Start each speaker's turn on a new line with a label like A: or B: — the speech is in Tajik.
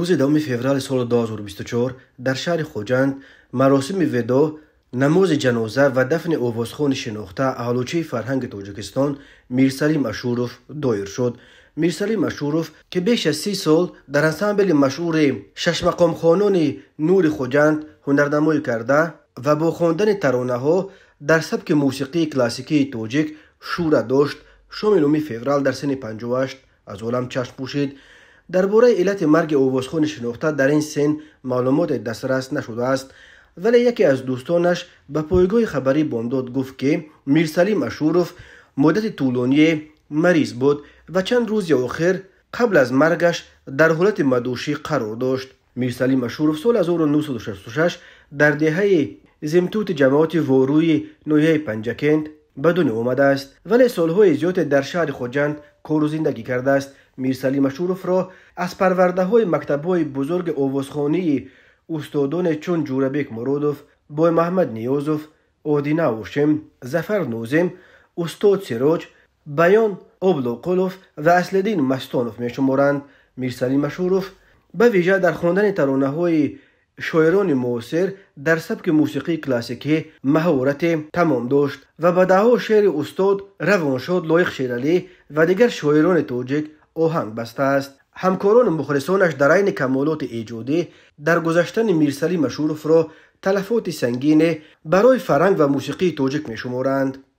A: Рӯзи 10 феврали соли 2024 дар шаҳри Хуҷанд маросими видоъ, намози ҷаноза ва дафни овозхони шинохта, аълочии фарҳанги Тоҷикистон Мирсалим Ашуров доир шуд. Мирсалим Ашуров, ки беш аз 30 сол дар ансамбли машҳури шашмақомхонони Нури Хуҷанд ҳунарнамоӣ карда ва бо хондани таронаҳо дар сабки мусиқии классикии тоҷик шӯҳрат дошт, шоми 9 феврал дар синни 58 аз олам чашм пӯшид. Дар бораи иллати марги овозхони шинохта дар ин син маълумоте дастрас нашудааст, вале яке аз дӯстонаш ба пойгоҳи хабарии Бомдод гуфт, ки Мирсалим Ашуров муддати тӯлоние мариз буд ва чанд рӯзи охир қабл аз маргаш дар ҳолати мадушӣ қарор дошт. Мирсалим Ашуров соли 1966 дар деҳаи Зимтути ҷамоати Ворӯи ноҳияи Панҷакент ба дунё омадааст, вале солҳои зиёде дар шаҳри Хуҷанд кору зиндагӣ кардааст. Мирсалим Ашуровро аз парвардаҳои мактабҳои бузурги овозхонии устодоне чун Ҷӯрабек Муродов, Боймаҳмад Ниёзов, Одина Ошим, Зафар Нозим, устод Сироҷ, Баён Облоқулов ва Аслиддин Мастонов мешуморанд. Мирсалим Ашуров ба вижа дар хондани таронаҳои шоирони муосир дар сабки мусиқии классикӣ маҳорати тамом дошт ва ба даҳҳо шеъри устод Равоншод Лоиқ Шералӣ ва дигар шоирони тоҷик оҳанг бастааст. Ҳамкорону мухлисонаш дар айни камолоти эҷодӣ дар гузаштани Мирсалим Ашуровро талафоти сангине барои фарҳанг ва мусиқии тоҷик мешуморанд.